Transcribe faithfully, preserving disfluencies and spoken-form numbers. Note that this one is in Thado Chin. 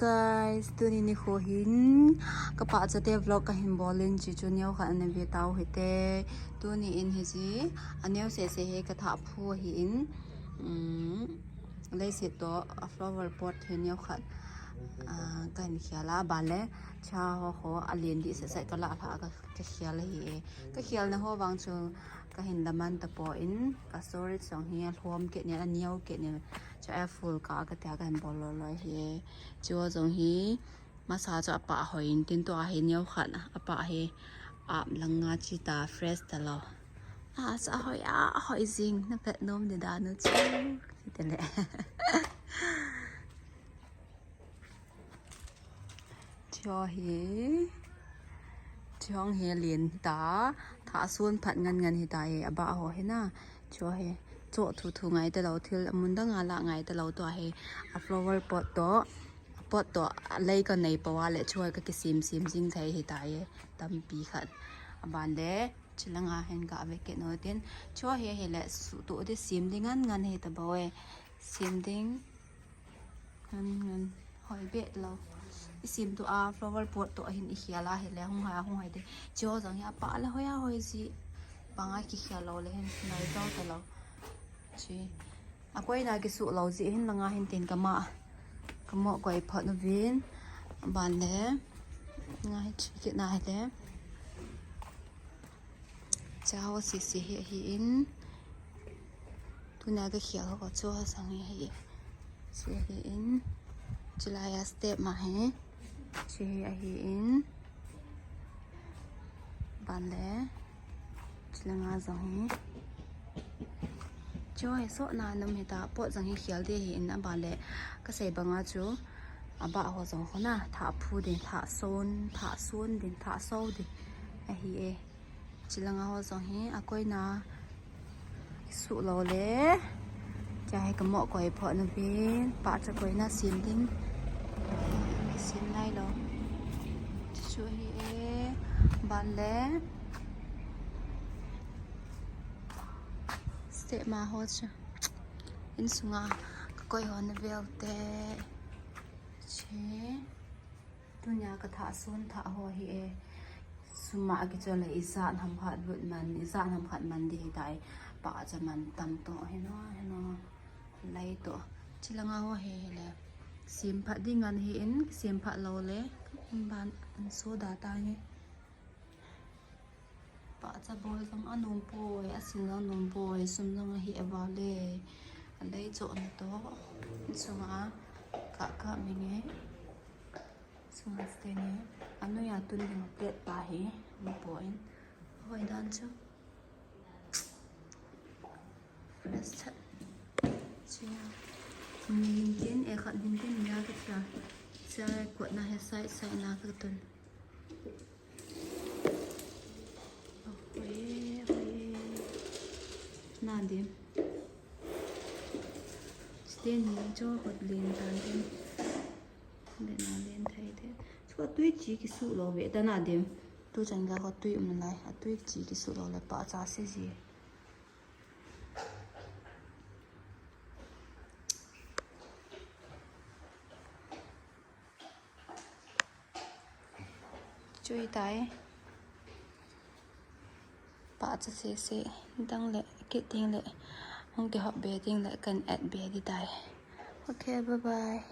Guys, tuni nikho hin ka pahcha te vlog kahin bol in, chuchu neo khat ana ve tau hite. Tuni in hiche aneo sese hi ka thah phu ahin, um, leiset toh a flower pot hi neo khat, ah, kahin khel a, aban le cha ho ho alen dih sese ka lah lha ka, ka khel ahi e. Ka khelna ho vang chu kahin daman tapon, ka storage jong hi alhom kit in, aneo kit in, chu a full ka, katia kahin bol loi loi ahi e. Chu jong hi masa chu apah hoi in tin, tua hi neo khat apah hi ap lang a chi ta, fresh talou. Asa hoi a, hoi jing, na pet nom di dan u chu. Ti le. Chu hi, chu hi alen ta, thah son phat ngan ngan hita e, abah ho hi na. Chu hi, chu thu thu ngai talou, thil amun dang a lah ngai talou, tua hi a flower pot toh, pot toh lei ka nei poi a le, chu hi ka kisem sem jing thei hita e, tampi khat. Aban le, chi langa hin ka ve kit u tin, chu hi hile suhtuh di sem ding ngan ngan hita bou e, sem ding. Ngan, ngan, hoi beh lou. I sem tua flower pot toh hin i khel a hile, hung hai, hung hai te. Chu jong hi apah le hoi a hoi ji. Banga kikhel lou le hin, nai tau talou. Chi. Akoina kisuh lou ji hin langa hin tin kama. Kamo koi phot uvin. Aban le. Nga hi chi kit na hile. Cha ho sese hi ahin. Tuna ka khel ho chu ha sang hi ahi. Chu ahin. Chulai a step ma hi. Chu hi ahin. Aban le. Chu langa jong hi. Chu hi sohna nom hita, pot jong hi khel di ahin, aban le. Ka sei banga chu. Abah ho jong ho na, thah phu din, thah son, thah son din, thah so din. Ahi e. Chi langa ho jong hi, akoina kisuh lou le. Cha hi kamo koi phot uvin, pahcha koina sem ding. Sem nai lou. Chu hi e, aban le. Step ma ho chu. Insunga ka koi ho na vel te. Chi. Tunia ka thah son thah ho hi e. Sum a kichoi le ijat ham khat lut man, ijat ham khat man di hita e. Pahcha man tam toh hi no, hi no. Lei toh. Chi langa ho hi hile. Sem phat ding ngan ahin, sem phat lou le. Ban an so da ta hi. Pahcha bol jong anom poi, asil jong anom poi, sum jong ahi a vale. Alei chohna toh. Sunga ka ka mi nge. Sunga stene. Anoiya tun ding plate pa hi. Mo poi. Hoi dan chu. Fresh chat. Chia. Min tin, e khat min tin, nia ka tia. Chia kotna hi side, side na ka tun. Oye, oye. Na dim. Stay ni cho kot len tan tin. Le na len thai te. Chu atui chi kisuh lou ve ta na dim. Tu chan ga ko tui um lai. Atui chi kisuh lou le pahcha se ji. Chui tai. Pahcha sese dang le, kit ding le, hung kihop be ding le, kan et be di tai. Okay, bye bye.